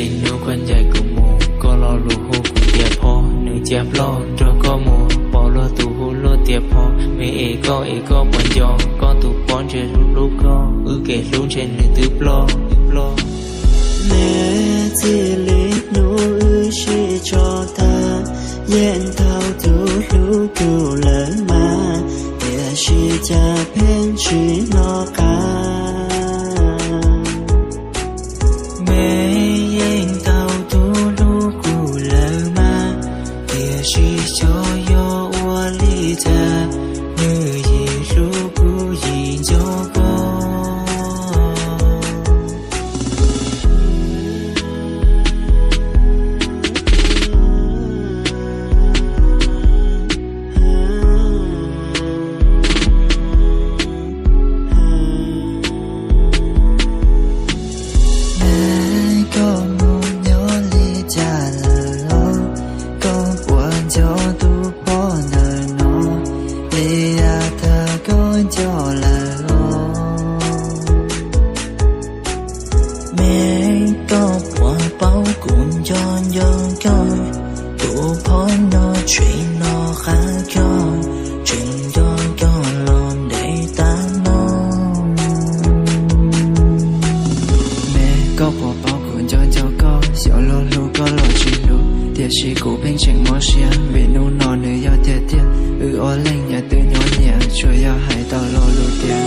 Ib hnub koj ncaim kuv mus, koj lo lus hu kuv tias phob, nws cia ploj nrog koj mus, pom luag tus hu luag tias phob. Me es koj es koj puas nco, koj tus phob ntshe hlub hlub koj, wb kev hlub ntshe nws twb ploj, twb ploj. Me, txij li hnub wb sib tso tag, yeej tau tus hlub kuv lawm mas, tiam sis cas pheej tsis hnov qab. Me, yeej tau tus hlub kuv lawm mas, tiam sis xyov yog ua li cas, nws yim hlub kuv yim nco koj. Me, koj mus nyob li cas lawm os? Koj puas nco tus phob ntawm no li yav tag koj nco lawm os? Me, koj puas paub kuv nco nco koj, tus phob no tseem nco qab koj, tseem nco koj los ntev tas no. Me, koj puas paub kuv nco nco koj, xyov luag hlub koj los tsis hlub, tiam sis kuv pheej tseem mob siab vim hnub no nws yog tiag tiag. Wb ob leeg nyias twb nyob nyias, tsuas yog hais tau lo lus tias